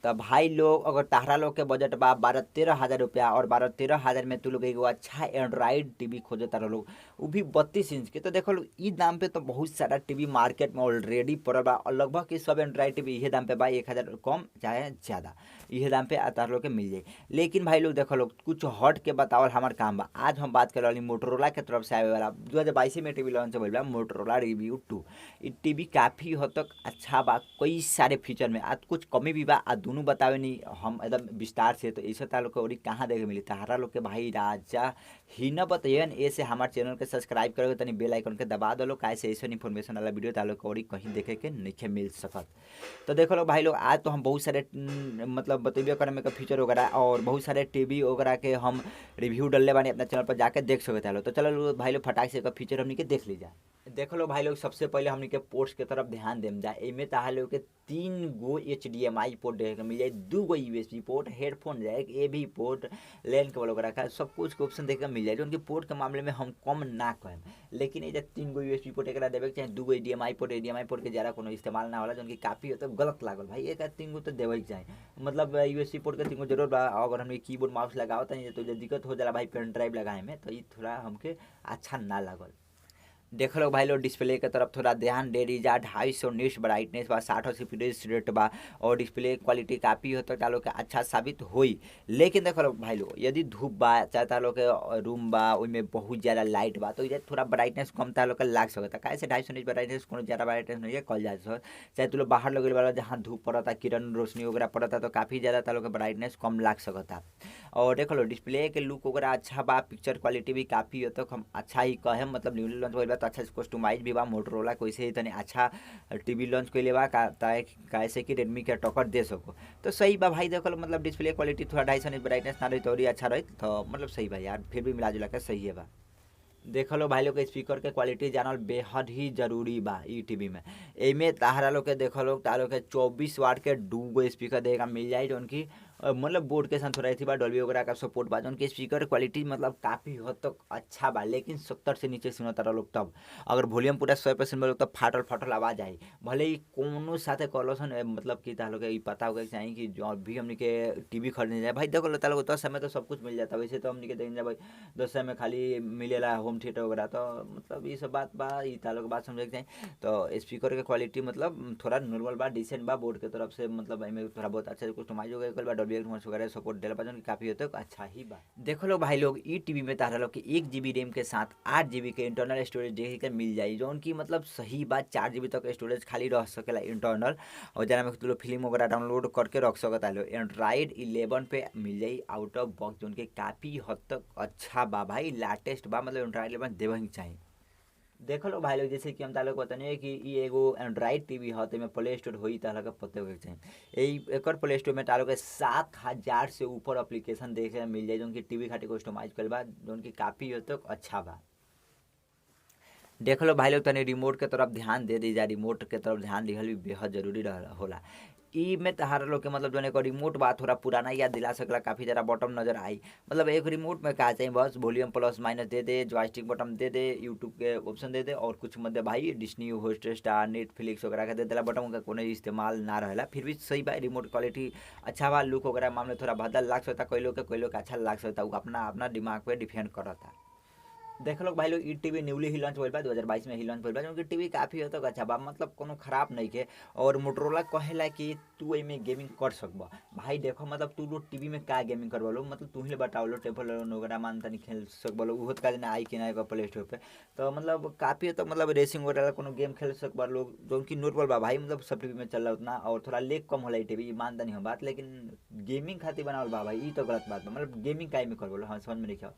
तो भाई लोग अगर तहरा लोग के बजट बा 12-13 हज़ार रुपया और 12-13 हज़ार में तू लोग एगो अच्छा एंड्रॉयड टीवी खोजे तारा लोग, वो भी 32 इंच के, तो देखो लोग ई दाम पे तो बहुत सारा टीवी मार्केट में ऑलरेडी पड़ल बा और लगभग कि सब एंड्रॉयड टीवी इहे दाम पे बा, 1000 कम चाहे ज़्यादा इहे दाम पे तारा लोग के मिल जाए। लेकिन भाई लोग देखो लोग कुछ हट के बतावल हमार काम बा। आज हम बात कर रही मोटरोला के तरफ से आवे वाला 2022 में टीवी लॉन्च होल बा मोटरोला रिव्यू 2। ई टीवी काफ़ी हद तक अच्छा बा, कई सारे फीचर में आज कुछ कमी भी बा, आ दोनों बतावे नहीं हम एकदम विस्तार से। तो ऐसे तार लोग के और कहाँ देखे मिली तहारा लोग के भाई राजा ही न बतैन। ऐसे हमारे चैनल के सब्सक्राइब करोगे तनी बेल आइकन के दबा दो, कैसे ऐसे इन्फॉर्मेशन वाला वीडियो तार लोग के और कहीं देखे के नहीं मिल सकत। तो देखो लो भाई लोग आज तो हम बहुत सारे मतलब बतेबे करे में फीचर वगैरह और बहुत सारे टीवी वगैरह के हम रिव्यू डलले बानी, अपना चैनल पर जाके देख सकते हो। तो चलो भाई लोग फटाक से फीचर हमनी के देख लीजा। देखो लो भाई लोग सबसे पहले हमनी के पोर्ट्स के तरफ ध्यान देम जा। एमे ताहा लोग के 3 गो HDMI port देखे के मिल जाए, 2 गो USB port, headphone jack, AV port, LAN cable वगैरह का सब कुछ के ऑप्शन देखे के मिल जाए। उनके पोर्ट के मामले में हम कम ना कहें, लेकिन ये 3 गो USB port एकरा देवे के चाहे, 2 गो HDMI port, HDMI port के ज़्यादा कोनो इस्तेमाल ना होला, जौन की काफ़ी तो गलत लागल भाई। एक 3 गो तो देवे के चाहे, मतलब USB port के 3 गो जरूर बा। अगर हम कीबोर्ड माउस लगावत नहीं तो दिक्कत हो जाला भाई पेन ड्राइव लगाए में, तो ये थोड़ा हमके अच्छा ना लागल। देख लो भाई लोग डिस्प्ले के तरफ थोड़ा ध्यान दे दी जा। 250 निट्स ब्राइटनेस बा, 60 रिफ्रेश रेट बा और डिस्प्ले क्वालिटी काफ़ी हो तक लोग के अच्छा साबित होई। लेकिन देख लो भाई लोग यदि धूप बा चाहे तार लोग के रूम बा उसमें बहुत ज़्यादा लाइट बा तो इधर थोड़ा ब्राइटनेस कम तार लोग के लाग सकता। कैसे 250 निट्स ब्राइटनेस कोनो ज़्यादा ब्राइटनेस नहीं है कल जा सकता। चाहे तू लोग बाहर लगे वाला जहाँ धूप पड़ता किरण रोशनी वगैरह पड़ता तो काफ़ी ज़्यादा तार लोग के ब्राइटनेस कम लाग सकता। और देख लो डिस्प्ले के लुक वगैरह अच्छा बा, पिक्चर क्वालिटी भी काफ़ी हो तक हम अच्छा ही कहें, मतलब न्यू लॉन्च होइल बा तो अच्छा कस्टमाइज भी बा। मोटरोला कैसे ही तनी अच्छा टीवी लॉन्च कैले बा कैसे कि रेडमी के टक्कर दे सको, तो सही बा भाई। देखो मतलब डिस्प्ले क्वालिटी थोड़ा 250 ब्राइटनेस ना रही तो अच्छा रही, तो मतलब सही बा यार, फिर भी मिला जुला के सही है बा। देख लो भाई लोग के स्पीकर के क्वालिटी जानल बेहद ही जरूरी बा ई टीवी में। एमे ताहरा लोग के देख लो तार लोग के 24 वाट के 2 गो स्पीकर देगा मिल जाए, जौन की मतलब बोर्ड के साथ थोड़ा बा, डॉल्बी वगैरह का सपोर्ट बा, जौन की स्पीकर क्वालिटी मतलब काफ़ी हद तक अच्छा बा। लेकिन 70 से नीचे सुनो तारा लोग तब अगर वॉल्यूम पूरा 100% में तब फाटल फाटल आवाज़ आई, भले ही कोनो साथे कहलो मतलब कि तार लोग के पता होगा चाहिए कि जो भी हमने के टीवी खरीदने जाए भाई। देखो लो तार लोग 10 समय तो सब कुछ मिल जाता, वैसे तो हमने के देख जाए भाई 10 समय खाली मिलेला होम थिएटर वगैरह, तो मतलब ये सब बात बा, ये तार लोग बात समझे के चाहिए। तो स्पीकर के क्वालिटी मतलब थोड़ा नॉर्मल बा, डिसेंट बा बोर्ड के तरफ से, मतलब एमे थोड़ा बहुत अच्छा कस्टमाइज हो गया बा, वगैरह सपोर्ट दिला बा, जौन काफ़ी होते अच्छा ही बा। देखो लो भाई लोग ई टीवी में तारा लोग के 1 GB RAM के साथ 8 GB के इंटरनल स्टोरेज देखे के मिल जाए, जौन की मतलब सही बात 4 GB तक स्टोरेज खाली रह सकेला इंटरनल, और जना में लोग फिल्म वगैरह डाउनलोड करके रख सकता लो। एंड्रॉइड 11 पे मिल जाए आउट ऑफ बॉक्स, जौन के काफ़ी हद तक अच्छा बा भाई, लाटेस्ट बा, मतलब एंड्रॉइड 11 देवे के चाहिए। देखो लो भाई लोग जैसे कि हम तार लोग बतानी कि ई एगो एंड्रॉइड टीवी है तो प्ले स्टोर होई तार के पते होके चाहिए। यही एक प्ले स्टोर में तार लोग के 7000 से ऊपर एप्लीकेशन देखे मिल जाए, जौन की टीवी खातिर कस्टमाइज कइल बा, जौन की काफ़ी हद तक अच्छा बा। देख लो भाई लोग तनी रिमोट के तरफ ध्यान दे दी जा, रिमोट के तरफ ध्यान दिहल भी बेहद जरूरी होला। ई में तहार लोग के मतलब जो एक रिमोट बा थोड़ा पुराना याद दिला सकला, काफ़ी ज़्यादा बटन नजर आई, मतलब एक रिमोट में का चाहिए बस वॉल्यूम प्लस माइनस दे दे, जॉयस्टिक बटन दे दे, यूट्यूब के ऑप्शन दे दे और कुछ मत दे भाई, डिज्नी हॉटस्टार नेटफ्लिक्स वगैरह के दे दिला बटन, उनका कोनो इस्तेमाल ना रहेला। फिर भी सही बा, रिमोट क्वालिटी अच्छा बा, लुक वगैरह मामले थोड़ा बदल लाग सकता, कोई लोग के अच्छा लाग सकता, वो अपना अपना दिमाग पर डिपेंड करता। देख लो भाई लोग ई टीवी न्यूली ही लॉन्च होइल बा, 2022 में ही लॉन्च होइल बा, जौन की टीवी काफ़ी हद तक अच्छा बा, मतलब कोनो खराब नहीं के। और मोटरोला कहेला कि तू एमे गेमिंग कर सकबा भाई। देखो मतलब तू लोग टीवी में का गेमिंग करबा लो, मतलब तू ही बताओ लो टेम्पल रन वगैरह मान तनी खेल सकबा लो, उहो का ना आई कि ना प्ले स्टोर पे, तो मतलब काफ़ी तो मतलब रेसिंग वगैरह कोनो गेम खेल सकबा लोग, जौन की नॉर्मल बा भाई, मतलब सब टीवी में चल उतना। और थोड़ा लेग कम होला ई टीवी मानता नहीं हम बात, लेकिन गेमिंग खातिर बनावल बा भाई, ई तो गलत बात बा, मतलब गेमिंग काहे में करबो लो हम समझ में नहीं आवत,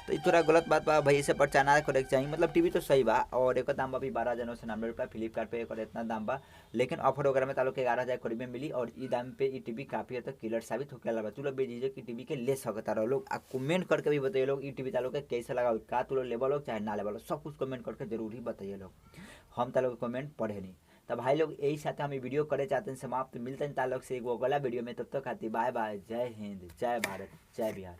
तो ई थोड़ा गलत बात बा भाई, इसे पर चाना करे के चाहिए। मतलब टीवी तो सही बा और एक दाम बा भी 12,999 रुपया फ्लिपकार्ट पे एक इतना दाम बा, लेकिन ऑफर वगैरह में तालो के 11,000 करीब में मिली। और ई दाम पे ई टीवी काफ़ी हद तक किलर साबित होके बा। तू लोग बेझिझक की टीवी के ले सकता रहो लोग, आ कमेंट करके भी बताइए लोग ई टीवी तालो के कैसा लगा, का तू लोग लेबल लोग चाहे ना लेबल, सब कुछ कमेंट करके जरूर ही बताइए लोग, हम तालो के कमेंट पढ़े नहीं। तो भाई लोग यही साथ हम वीडियो करे चाहते हैं समाप्त, मिलते हैं तालोक से एगो अगला वीडियो में, तब तक आती बाय बाय, जय हिंद, जय भारत, जय बिहार।